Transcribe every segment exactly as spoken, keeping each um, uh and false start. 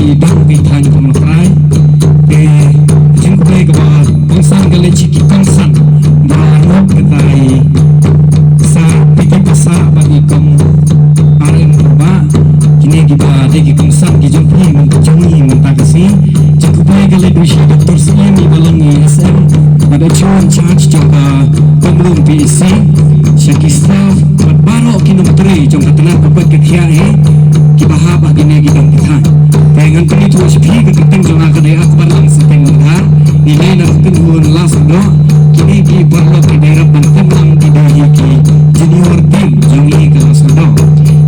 I dang ki thaiñ Kong Trai. Te jingkhublei kaba kongsan ka leit sha ki kongsan ba ngop ka tai sa piki pasa ba i Kong R M Purba. Kine kiba dei ki kongsan ki jong phi mynta jong i mynta ka sngi. Jingkhublei ka leit sha Doctor Syiem i ba long i S M bad i Chief in Charge jong ka Kong Lum P H C. Sha ki staff bad baroh ki nongtrei jong ka tnat ba ka thiah hi kiba hap ha kine ki dang ki thaiñ. Te ngan kyntu sha phi ka kyrteng jong nga ka dei Akbar Lang Syiem Mawhar. Ngi leit na ka kynhun la sawdong. Kine ki paralok ki dei rap ban kynlang ki dei hi ki junior team jong ngi ka la sawdong.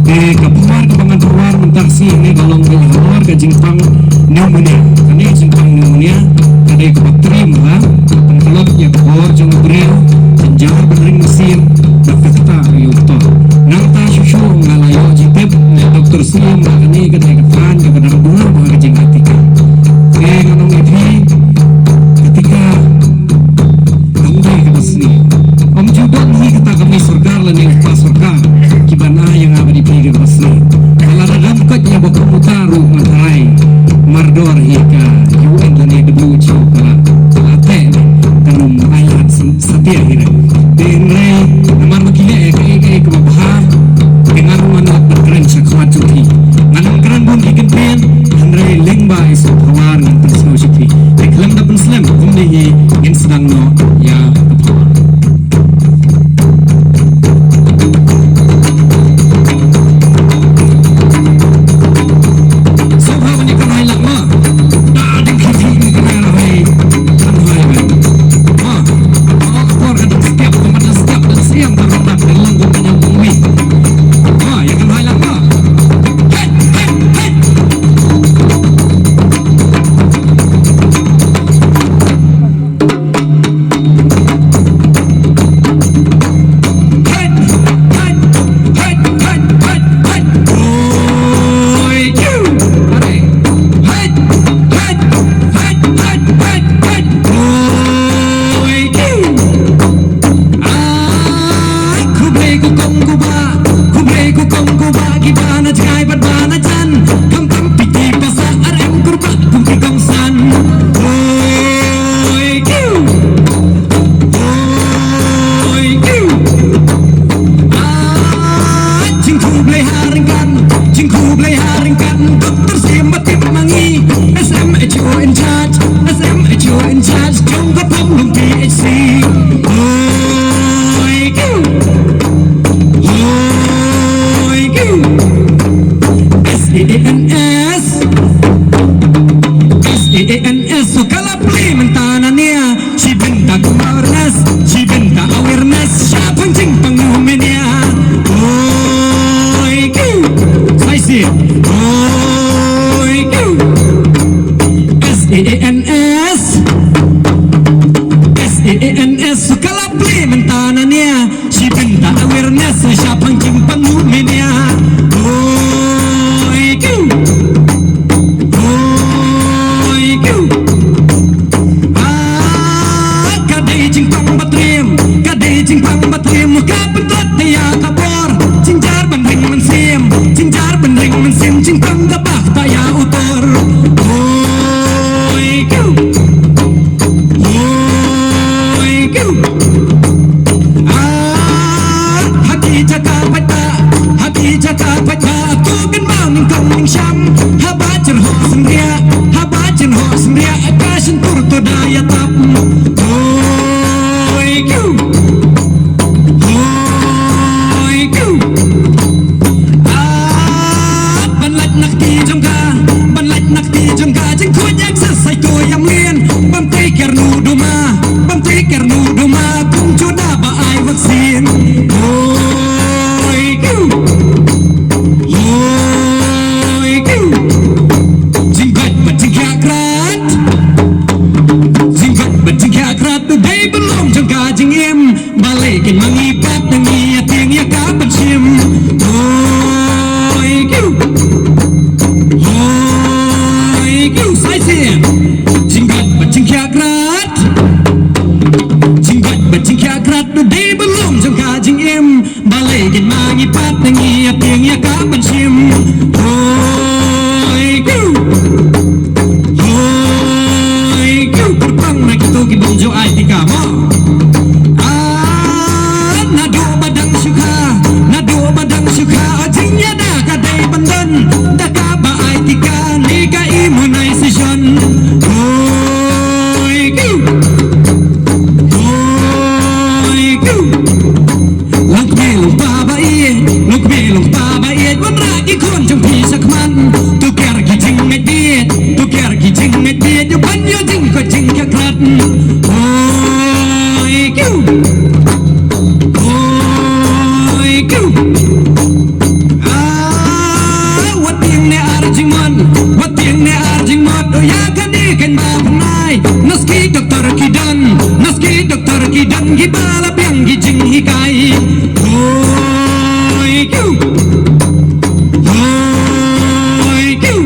Te ka pharwar kaba ngan pharwar mynta ka sngi ne ka long ka halor ka jingpang pneumonia. Kane jingpang pneumonia ka dei kaba triem ha. Pyntlot ïa ka bor jong u briew, jynjar ban ring mynsiem, bad ka ktah ïa u ktor. Nangta shuh shuh nga la ïoh jingtip na Doctor Syiem ba kane ka dei ka thaiñ kaba dang bun bha ka jingïatikna. Te nga ong ïa phi, ka tika kam dei kaba sniew. Ym ju don hi kata ka mei sorkar lane u kpa sorkar kiban ai ïa nga bad ïa phi kaba sniew. Ka la da dam koit ïa ba kum uta ruh nga tharai mardor hi ka U N lane W H O ka la, ka la teh kan ym ailad sa, satia hi re. Te hynrei namar ba ki leh ïa kaei kaei kaba bha, te nga ruh ngan ïoh ban kren sha khmat jong phi. Ngan ym kren bun ki kyntien, hynrei lyngba i Sohphawar ngan pynsngew sha phi. Te khlem da pynslem kumne hi ngin sdang noh ïa ka pharwar. Khublei ko kong ko bah, khublei ko kong ko bah, kiba na jngai bad ba na jan. Kam tam piti pasa arem kurba kum ki kongsan. Oi kiu, oi kiu. Ah, jingkhublei ha ryngkat, jingkhublei ha ryngkat Doctor Syiem ba tip ma ngi, S M H O in charge, S M H O in charge jong ka Pong Lum P H C. Oi kiu, oi kiu. S E A N S, S E A N S, so ka la plie mynta na nia. Shi bynta awareness, shi bynta awareness shaphang jingpang pneumonia. Oi kiu, sa shisien. Oi kiu. S E A N S, S E A N S, so ka la plie mynta na nia. Shi bynta awareness shaphang jingpang pneumonia. Oi kiu, oi kiu. Ah, ka dei jingpang ba triem, ka dei jingpang ba triem, ka pyntlot ïa ka bor, jynjar ban ring mynsiem, jynjar ban ring mynsiem, jingpang kaba ktah ïa u ktor. Oi kiu, oi kiu. Ah, ha ki jaka pait ba, ha ki jaka pait ba, to kynmaw nyngkong nyngsham, haba jyrhoh synriah, haba jyrhoh synriah, ka shyntur to da ïatap. Oi kiu, oi kiu. Ah, ban lait na kti jong ka, ban lait na kti jong ka, jingkhuid exercise to ïa mlien, bam tei ker nu duma, bam tei ker nu duma, kum juda ba ai vaccine. Oi kiu, oi kiu. Jingkoit bad jingkhiah krat, jingkoit bad jingkhiah krat, u dei ban long jong ka jingim. Balei kin ma ngi pat na ngi ïa tieng ïa ka ban shim. Oi kiu, oi kiu, sa shisien. Jingkoit bad jingkhiah krat, jingkoit bad jingkhiah krat, u dei ban long jong ka jingim. Balei kin ma ngi pat na ngi ïa tieng ïa ka ban shim. Oi kiu, Ki khun jong phi sa khmat, to kiar ki jingngeit bieit, to kiar ki jingngeit bieit, ïa ban ïoh jingkoit jingkhiah khlad. Hoi kiu, hoi kiu. Ah, wat tieng ne ar jingmut, wat tieng ne ar jingmut, oh ïa kane kan ba pynai. Na sha ki doktor ki don, na sha ki doktor ki don, kiba la biang ki jinghikai. Hoi kiu. Hoi kiu.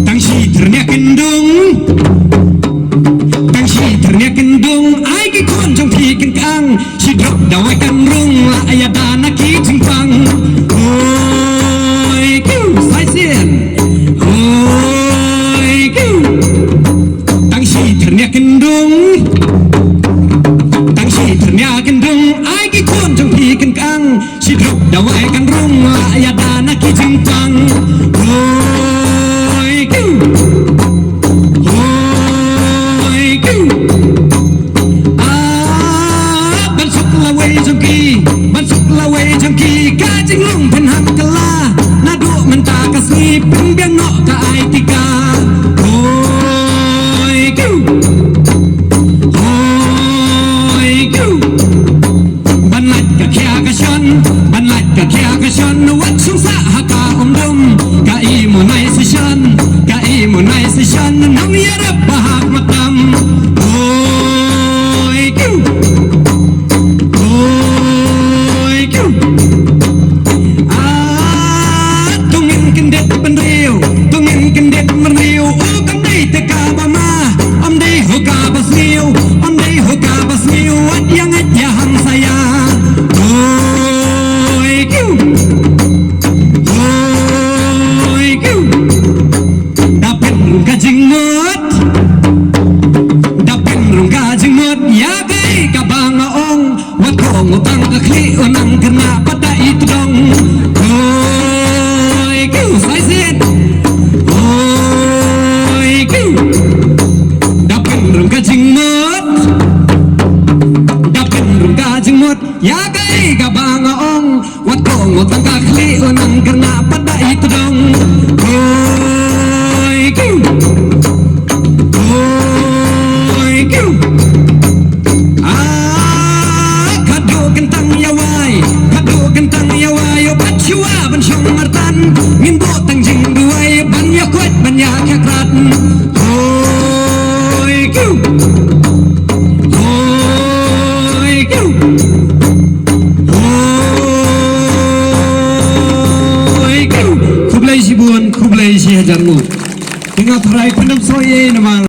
Tang shi tyrnia kyndong. Tang shi tyrnia kyndong. Ai ki khun jong phi kin kang. Shi drok dawai kan rung la ïada na ki jingpang. Hoi kiu. Sa shisien. Hoi kiu. Tang shi tyrnia kyndong. Tang shi tyrnia kyndong. Ai ki khun jong phi kin kang. Shi drok dawai kan rung la ïada na ki jingpang. Hoi kiu. Hoi kiu. Ah, ban suk lawei jong ki, ban suk lawei jong ki, ka jinglong pynhap kylla. Naduh mynta ka sngi pynbiang noh ka ai tika. Hoi kiu. Hoi kiu. Ban lait ka khia ka shon, ban lait ka khia ka shon, wat shong sah ha ka umdum. Ka immunization, ka immunization, nang ïarap ba ha khmat tam. Hoi kiu. Hoi kiu. Ah, to ngin kyndit bynriew, to ngin kyndit bynriew, oh kam dei te kaba ma. Ym dei ho kaba sniew, ym dei ho kaba sniew, wat ïa ngeit ïa hamsaia. Hoi kiu. Hoi kiu. Da pynrung ka jingmut. Da pynrung ka jingmut, ïa kaei kaba nga ong. Wat ong u tang ka khlieh u nang kyrngah pat da i tdong. Hoi kiu, sa shisien. Hoi kiu. Da pynrung ka jingmut. Da pynrung ka jingmut. Ïa kaei kaba nga ong. Wat ong u tang ka khlieh u nang kyrngah pat da i tdong. Hoi kiu. Hoi kiu. Ah, khadduh kyntang ïa wai, khadduh kyntang ïa wai, ïa pat shuwa ban shong martan. Ngin buh tang jingduwai ban ïa koit ban ïa khakrat. Hoi kiu. Hoi kiu. Hoi kiu. Khublei shibun, khublei shihajar nguh. Te nga thrai pyndonkam shuh ïa namar